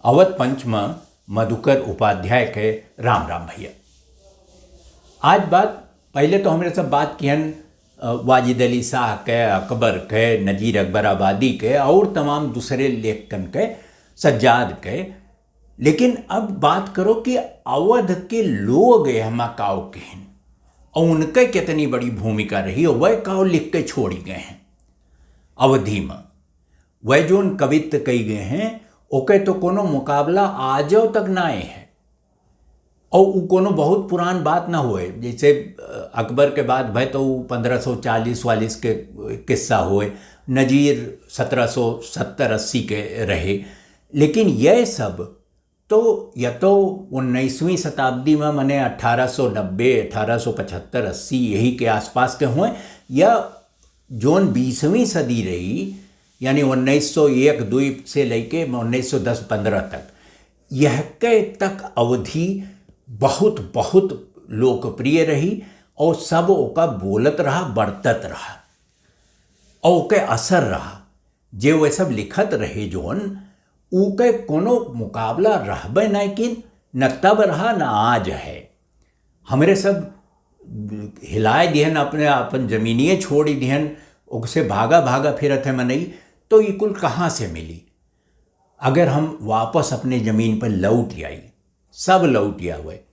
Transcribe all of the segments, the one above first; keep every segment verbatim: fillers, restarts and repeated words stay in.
अवध पंच म मधुकर उपाध्याय के राम राम भइया। आज बात, पहिले तो हमरे सब बात किहन, अ, वाजिद अली शाह के, अकबर के, नजीर अकबर आबादी के और तमाम दूसरे लेखकन के, सज्जाद के। लेकिन अब बात करो कि अवध के लोग एहमा काव किहिन और उनके कितनी बड़ी भूमिका रही और वह काव लिख के छोड़ी गए हैं अवधी में। वह जोन कवित्त कई गए हैं, ओके तो कोनो मुकाबला आजो तक ना आए है। और उ कोनो बहुत पुरान बात ना होए, जैसे, अ, अकबर के बाद भय तो उ पन्द्रह सौ चालीस वालीस के किस्सा होए, नजीर सत्रह सौ सत्तर अस्सी के रहे। लेकिन यह सब तो या तो उन्नीसवीं शताब्दी में, मने अठारह सौ नब्बे, अठारह सौ पचहत्तर, अस्सी यही के आसपास के हुए, या जोन बीसवीं सदी रही, यानी उन्नीस सौ एक दुई से लेके उन्नीस सौ दस पन्द्रह तक, यह के तक अवधी बहुत, बहुत लोकप्रिय रही और सब ओका बोलत रहा, बरतत रहा और ओके असर रहा। जे वह सब लिखत रहे जोन, ऊके कोनो मुकाबला रहबे नहीं किन, न तब रहा, न आज है। हमरे सब हिलाए दिहन, अपने अपन जमीनिए छोड़ी दिहन, ओकसे भागा भागा फिरत है मनई, तो ई कुल कहाँ से मिली? अगर हम वापस अपने जमीन पर लौट आई, सब लौट आवे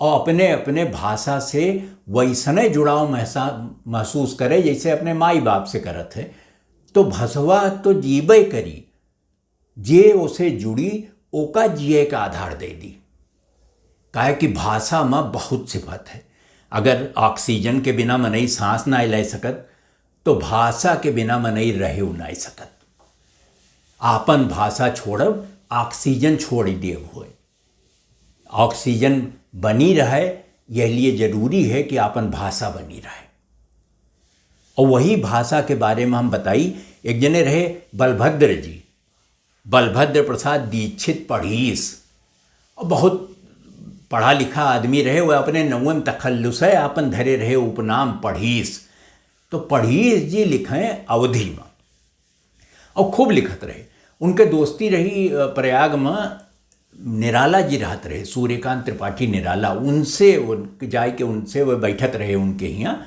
और अपने अपने भाषा से वैसने जुड़ाव महसा-, महसूस करे जैसे अपने माई बाप से करत है, तो भसवा तो जीबे करी, जे ओसे जुड़ी ओका जिए का आधार दे दी। काहे कि भाषा में बहुत सिफत है। अगर ऑक्सीजन के बिना मनई सांस ना ले सकत, तो भाषा के बिना मनई रहे ना सकत। आपन भाषा छोड़ब, ऑक्सीजन छोड़ देव होए। ऑक्सीजन बनी रहे, यह लिए जरूरी है कि आपन भाषा बनी रहे। और वही भाषा के बारे में हम बताई। एक जने रहे बलभद्र जी, बलभद्र प्रसाद दीक्षित पढ़ीस, और बहुत पढ़ा लिखा आदमी रहे। वह अपने नौवे में तखल्लुस है, आपन धरे रहे उपनाम पढ़ीस। तो पढ़ीस जी लिखे अवधी में और खूब लिखत रहे। उनके दोस्ती रही, अ, प्रयाग में निराला जी रहत रहे, सूर्यकांत त्रिपाठी निराला, उनसे उन-, जाए के उनसे वह बैठत रहे उनके हियाँ।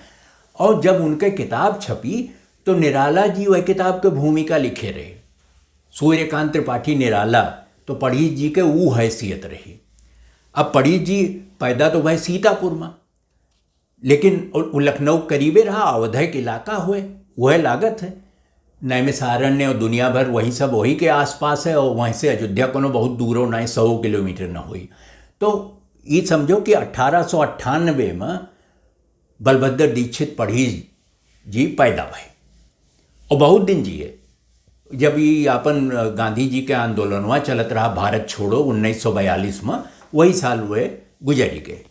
और जब उनके किताब छपी तो निराला जी वह किताब के भूमिका लिखे रहे। सूर्यकांत त्रिपाठी निराला तो पढ़ीस जी के ऊ हैसियत रही। अब पढ़ीस जी पैदा तो वह सीतापुर में, लेकिन उ, उ लखनऊ करीबे रहा, अवध के इलाका हुए, वह लागत है। नैमिषारण्य और दुनिया भर वही सब वही के आसपास है और वहीं से अयोध्या कोनो बहुत दूरो ना, सौ किलोमीटर न हुई। तो ये समझो कि अठारह सौ अट्ठानबे में बलभद्र दीक्षित पढ़ीस जी पैदा भए। और बहुत दिन जिए। जब ये आपन, अ, गांधी जी के आंदोलनवा चलत रहा, भारत छोड़ो, उन्नीस सौ बयालीस में, वही साल वे गुजर गए।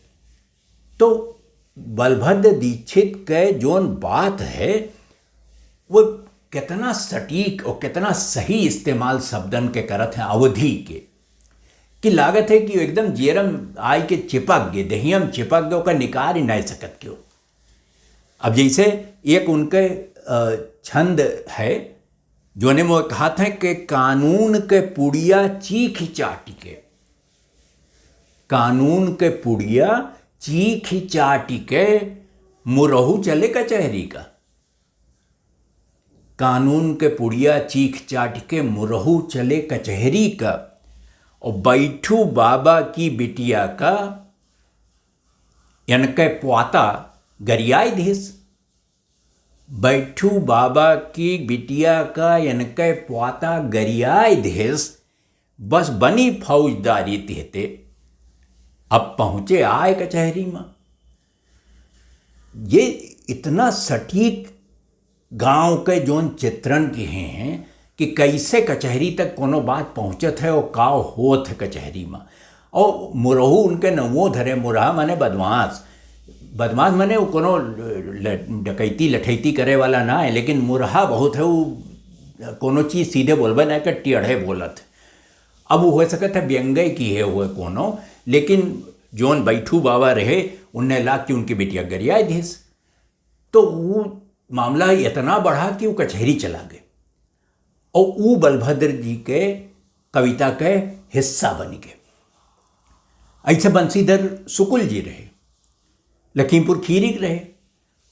तो बलभद्र दीक्षित के जोन बात है, वो कितना सटीक और कितना सही इस्तेमाल शब्दन के करत हैं अवधी के, कि लागत है कि एकदम जेरम आय के चिपक गए, दहियम चिपक गए, ओकर निकार ही नहीं सकत क्यों। अब जैसे एक उनके, अ, छंद है, जोने में वो कहत हैं कि कानून के पुड़िया चीख चाटी के, कानून के पुड़िया चीख चाटी के मुरहू चले कचहरी का। कानून के पुड़िया चीख चाटी के मुरहू चले कचहरी का। और बैठू बाबा की बिटिया का यनके प्वाता गरियाई दिस। बैठू बाबा की बिटिया का यनके प्वाता गरियाई दिस। बस बनी फौजदारी तिहते अब पहुँचे आय कचहरी में। ये इतना सटीक गांव के जोन चित्रण किहे हैं कि कैसे कचहरी तक कोनो बात पहुँचत है और काव होत है कचहरी में। और मुरहू उनके नवो धरे, मुरहा माने बदमाश। बदमाश माने वो कोनो ल-, डकैती लठैती करे वाला ना है, लेकिन मुरहा बहुत है, वो कोनो चीज सीधे बोलबे ना कर, टेढ़े बोलत। अब वो हो सकत है व्यंग्य किहे हुए कोनो, लेकिन जोन बैठू बाबा रहे, उनने लाग के उनकी बिटिया गरिया दिस। तो वो मामला इतना बढ़ा कि वो कचहरी चला गए। और वो बलभद्र जी के कविता के हिस्सा बनि गए। ऐसे बंसीधर शुक्ल जी रहे, लखीमपुर खीरी के रहे,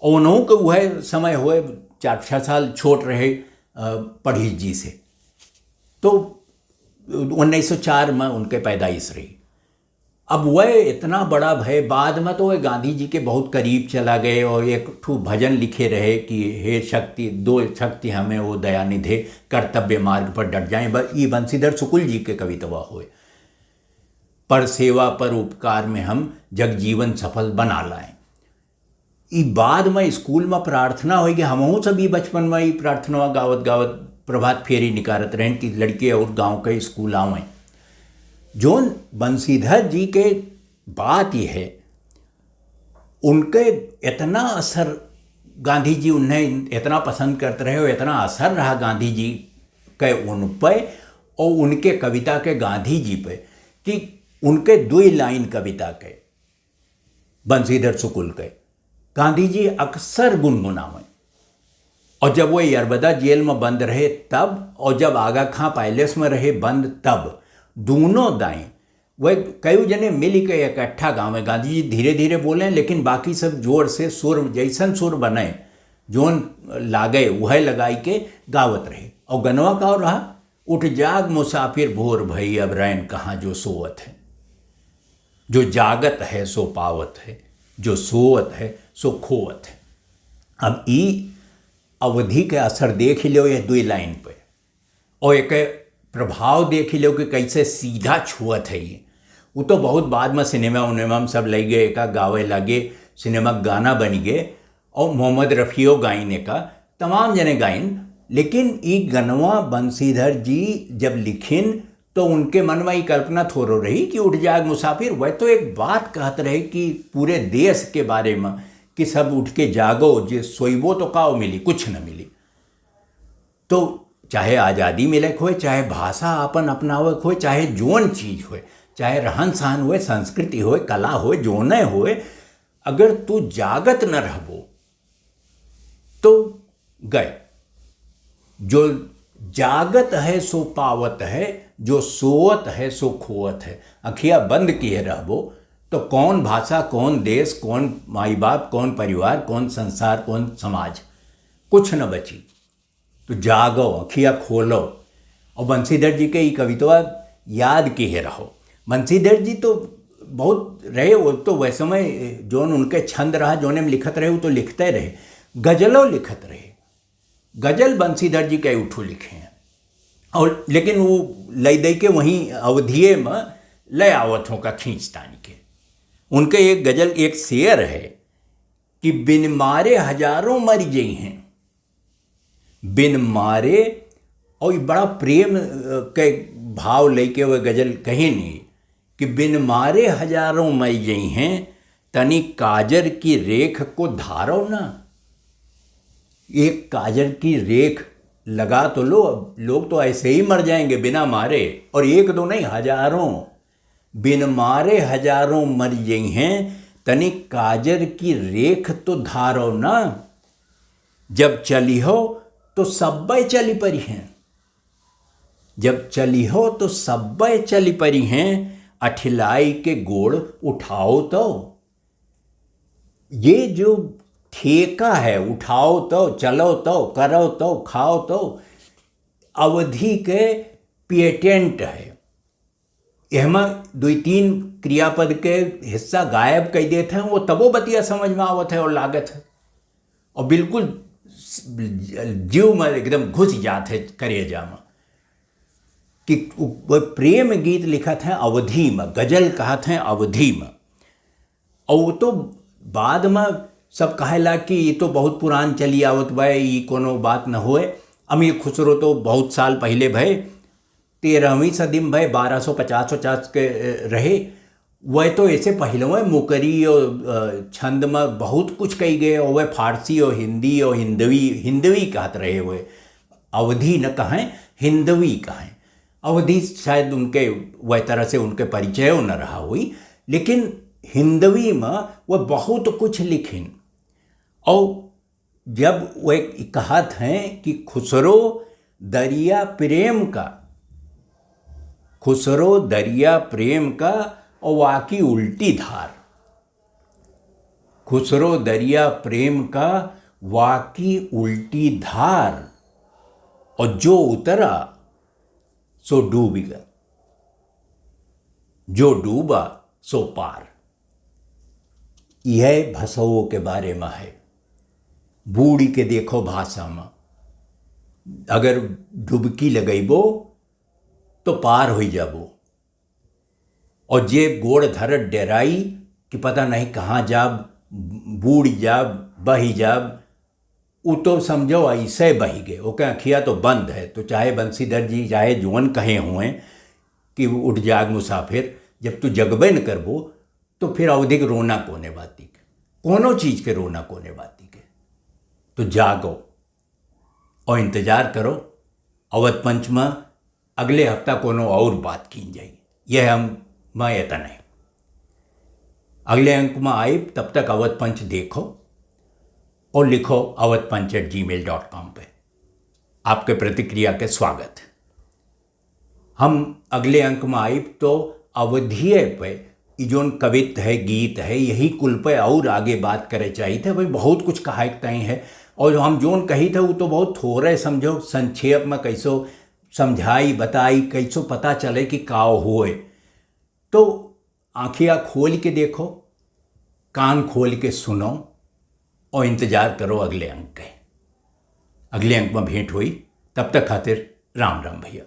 और उन्हों के वह समय हुए, चार छः साल छोट रहे, अ, पढ़ीस जी से। तो उन्नीस सौ चार में उनके पैदाइश रही। अब वह इतना बड़ा भए, बाद में तो वह गांधी जी के बहुत करीब चला गए और एक ठो भजन लिखे रहे कि हे शक्ति, दो शक्ति हमें वो दया निधे, कर्तव्य मार्ग पर डट जाएं। ब-, ई बंसीधर शुक्ल जी के कवितवा होए, "पर सेवा पर उपकार में हम जग जीवन सफल बना लाएं।" ई बाद में स्कूल में प्रार्थना होई कि हमहूँ सब ई बचपन में ई प्रार्थना गावत गावत प्रभात फेरी निकारत रहन कि लड़के और गांव के स्कूल आवें। जोन बंसीधर जी के बात ये है, उनके इतना असर, गांधी जी उन्हें इतना पसंद करते रहे और इतना असर रहा गांधी जी के उन पे और उनके कविता के गांधी जी पे, कि उनके दुई लाइन कविता के, बंसीधर शुक्ल के, गांधी जी अक्सर गुनगुनावें। और जब वो यरबदा जेल में बंद रहे तब, और जब आगा खां पैलेस में रहे बंद तब, दोनों दाई वह कई जने मिल के इकट्ठा गावें। गांधी जी धीरे धीरे बोलें, लेकिन बाकी सब जोर से सुर, जैसन सुर बने, जोन लागे, वह लगाई के गावत रहे। और गनवा का रहा, "उठ जाग मुसाफिर भोर भई, अब रैन कहाँ जो सोवत है। जो जागत है सो पावत है, जो सोवत है सो खोवत है।" अब ई अवधी के असर देख ही लो ये दुई लाइन पे, और एक प्रभाव देख ही लो कि कैसे सीधा छुअत है ये। वो तो बहुत बाद में सिनेमा उनेमा में सब लग गए, एका गावे लागे, सिनेमा गाना बनि गए, और मोहम्मद रफ़ियो गाइन एका, तमाम जने गाइन। लेकिन ई गनवा बंसीधर जी जब लिखिन तो उनके मन में ई कल्पना थोड़ो रही कि "उठ जाग मुसाफिर", वह तो एक बात कहत रहे कि पूरे देश के बारे में कि "सब उठ के जागो, जे सोइबो तो काव मिली, कुछ न मिली।" तो चाहे आज़ादी मिले के होए, चाहे भाषा आपन अपनावे के होए, चाहे जोन चीज होए, चाहे रहन सहन होए, संस्कृति होए, कला होए, जोने होए, अगर तू जागत न रहबो तो गए। जो जागत है सो पावत है, जो सोवत है सो खोवत है। अखिया बंद किए रहबो तो कौन भाषा, कौन देश, कौन माई बाप, कौन परिवार, कौन संसार, कौन समाज, कुछ न बची। तो जागो, अखिया खोलो, और बंसीधर जी के ई कवितवा याद किहे रहो। बंसीधर जी तो बहुत रहे, वो तो वह समय जोन उनके छंद रहा, जोने में लिखत रहे, वो तो लिखते रहे, गजलो लिखत रहे। गजल बंसीधर जी कई उठो लिखे हैं, और लेकिन वो लय दे के वहीं अवधिये में ले आवत हों का खींच तानी के। उनके एक गजल, एक शेर है कि "बिन मारे हजारों मर जई हैं, बिन मारे", और ई बड़ा प्रेम, अ, के भाव लेके वह गजल कहे नहीं कि "बिन मारे हजारों मर जई हैं, तनी काजर की रेख को धारो ना।" एक काजर की रेख लगा तो लो, अब लोग तो ऐसे ही मर जाएंगे बिना मारे, और एक दो नहीं, हजारों। "बिन मारे हजारों मर जई हैं, तनी काजर की रेख तो धारो ना। जब चली हो तो सब्बै चली परी हैं, जब चली हो तो सब्बै चली परी हैं, अठिलाई के गोड़ उठाओ तो।" ये जो ठेका है, उठाओ तो, चलो तो, करो तो, खाओ तो, अवधी के पेटेंट है। एहमा दुई तीन क्रियापद के हिस्सा गायब कर देत हैं, वो तबो बतिया समझ में आवत है और लागत है, और बिल्कुल जीव में एकदम घुस जात है, करेजा में, कि वो प्रेम गीत लिखत हैं अवधी में, गजल कहत हैं अवधी में। और वो तो बाद में सब कहेला कि ये तो बहुत पुरान चली आवत बा, ये कोनो बात न होए। अमीर खुसरो तो बहुत साल पहले भए, तेरहवीं सदी में भए, बारह सौ पचास पचास के, अ, रहे। वह तो ऐसे पहले वह मुकरी और, अ, छंद में बहुत कुछ कही गए, और वह फारसी और हिंदी और हिंदवी, हिंदवी कहत रहे हुए, अवधी न कहें, हिंदवी कहें। अवधी शायद उनके वह तरह से उनके परिचय न रहा हुई, लेकिन हिंदवी में वह बहुत कुछ लिखिन। और जब वह कहत हैं कि खुसरो दरिया प्रेम का, खुसरो दरिया प्रेम का और वाकी उल्टी धार। खुसरो दरिया प्रेम का, वाकी उल्टी धार। और जो उतरा सो डूबी गया, जो डूबा सो पार। यह भसवो के बारे में है। बूड़ी के देखो भाषा में, अगर डुबकी लगैबो तो पार होई जाबो। और जे गोड़ धरत डेराई कि पता नहीं कहाँ जाब, बूड़ जाब, बही जाब, उ तो समझो ऐसे बही गए, ओके अँखिया तो बंद है। तो चाहे बंसीधर जी चाहे जौन कहे हुए कि उठ जाग मुसाफिर, जब तू जगबे न करबो तो फिर अवधी के रोना कोने बाती के, कोनो चीज के रोना कोने बाती के। तो जागो और इंतजार करो। अवध पंच में अगले हफ्ता कोनो और बात कीन जाई। यह हम मैं एतना है। अगले अंक में आइब, तब तक अवध पंच देखो और लिखो Awadh Panch at Gmail dot com पे। आपके प्रतिक्रिया के स्वागत। हम अगले अंक में आइब तो अवधिये पे ई जौन कवित है, गीत है, यही कुल पे और आगे बात करे चाहित है। भाई बहुत कुछ कहाए के तय है और हम जौन कहित है वो तो बहुत थोड़े समझो, संक्षेप में कैसो समझाई बताई, कैसो पता चले कि काव होए। तो आँखिया खोल के देखो, कान खोल के सुनो और इंतजार करो अगले अंक के। अगले अंक में भेंट होई, तब तक खातिर राम राम भैया।